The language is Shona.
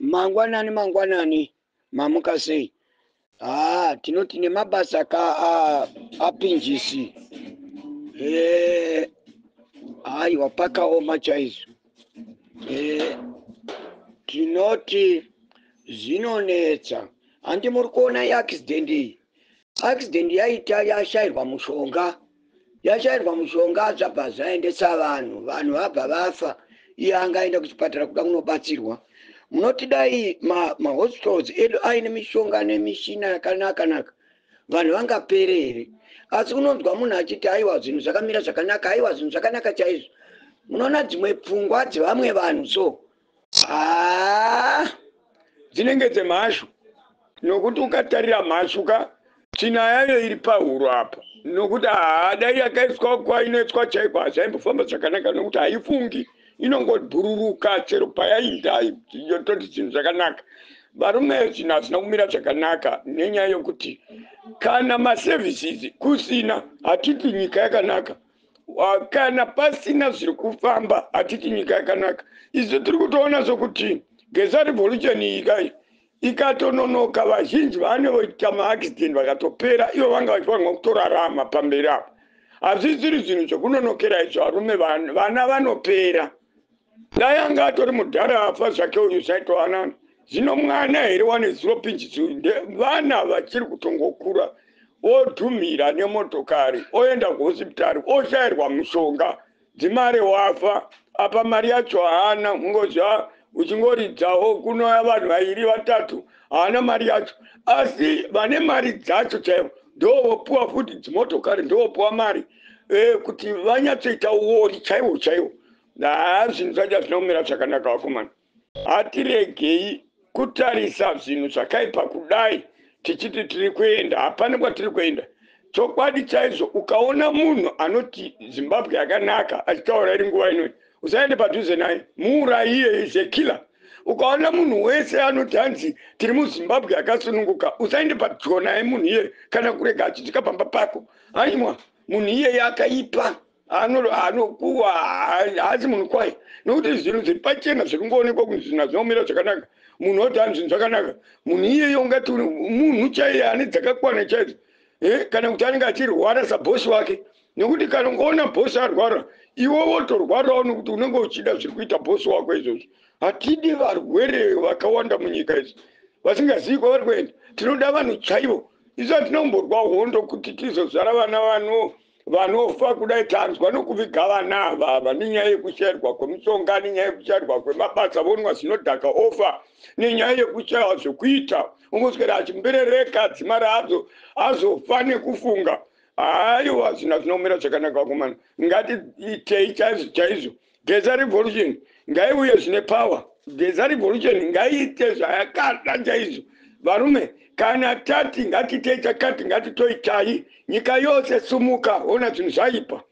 Mangwanani mangwanani, mamuka sei? Haa, tinoti nemabasa ka apinjisi. Aiwa, pakaoma chaizvo. Tinoti zvinonetsa. Handi muri kuona iaccident iyi? Accident yaita yashayirwa mushonga. Yashayirwa mushonga, zvabva zvaendesa vanhu, vanhu vabva vafa. Iye angaenda kuchipatara kuda kunobatsirwa. Munoti dai mahospitals edu aine mishonga nemishina yakanaka naka, vanhu vangapere here? Asi unonzwa munhu achiti, "Aiwa, zvinhu zvakamira zvakanaka, aiwa, zvinhu zvakanaka chaizvo." Munoona dzimwe pfungwa dzevamwe vanhu so, haa. Dzinenge dzemhashu, nokuti ukatarira mhashu ka, tsvina yayo iri pahuro apa, nokuti haa, dai yakaiswa kwainoiswa chaiko, hazvaimbofamba zvakanaka, nokuti haifungi, inongobhururuka chero payainda, yototi zvinhu zvakanaka. Varume, zvinhu hazvina kumira zvakanaka nenyaya yokuti kana maservices kusina, hatiti nyika yakanaka. Kana pasina zviri kufamba, hatiti nyika yakanaka. Isu tiri kutoona sokuti Geza Revolution iyi kai ikatononoka, vazhinji vanoita maaccident vakatopera, ivo vanga vachifanirwa kutorarama pamberi apo. Hazvisiri zvinhu zvekunonokera izvo, varume, vana vanopera. Dai anga atori mudhara afa zvake uyu, zvaitovanana. Zvino mwana here wane zero pinjisi? Vana vachiri kutongokura, odhumira nemotokari, oenda kuhosipitari, oshayirwa mushonga, dzimare wafa. Apa mari yacho haana, ungoziva uchingoridzawo kunoya vanhu vairi vatatu, haana mari yacho. Asi vane mari dzacho chaivo ndovopuwa futi dzimotokari, ndovopuwa mari kuti vanyatsoita uori chaiwo chaiwo. Haa, zvinhu zvacho hazvina kumira zvakanaka, vakomana. Hatiregei kutarisa zvinhu zvakaipa kudai tichiti tiri kuenda. Hapana kwatiri kuenda. Chokwadi chaizvo, ukaona munhu anoti Zimbabwe yakanaka achitaura iri nguva inoi, usaende padhuze naye, muurayiye, is a killer. Ukaona munhu wese anoti hanzi tiri muZimbabwe yakasununguka, usaende padyo naye munhu iyeye, kana kurega achisvika pamba pako. Aimwa, munhu iyeye akaipa, anokuwa, haasi munhu kwaye, nokuti zvinhu zviri pachena zviri kungoonekwa kuti zvinhu hazvinomira zvakanaka. Munhu oti hani zvinhu zvakanaka, munhu iyeye ungati munhu chaiye ane dzakakwana chaidzo, kana kuti anenge achirwara sabhosi wake? Nekuti kana ungoona bhosi arwara, iwe wotorwarawo, nokuti unenge uchida zviri kuita bhosi wako izvozvo. Hatidi varwere vakawanda munyika izvi vasingazivi kwavari kuenda. Tinoda vanhu chaivo. Isu hatinomborwa hondo kuti tizozvara vana vano vanofa kudai. Tanzwa nokuviga vana ava nenyaya yekushayirwa kwemishonga, nenyaya yekushayirwa kwemabasa, vonwa zvinodhaka ofa, nenyaya yekushayiwa zvekuita, ungoswera achimberereka, dzimara azo azofa nekufunga. Haiwa, zvinhu hazvinomira zvakanaka, vakomana. Ngatiitei chaizvo chaizvo. Geza Revolution ngaiuye zvine power. Geza Revolution ngaiite zvayakada chaizvo. Varume, kana tati ngatitei chakati, ngatitoitai. Nyika yose sumuka, ona zvinhu zvaipa.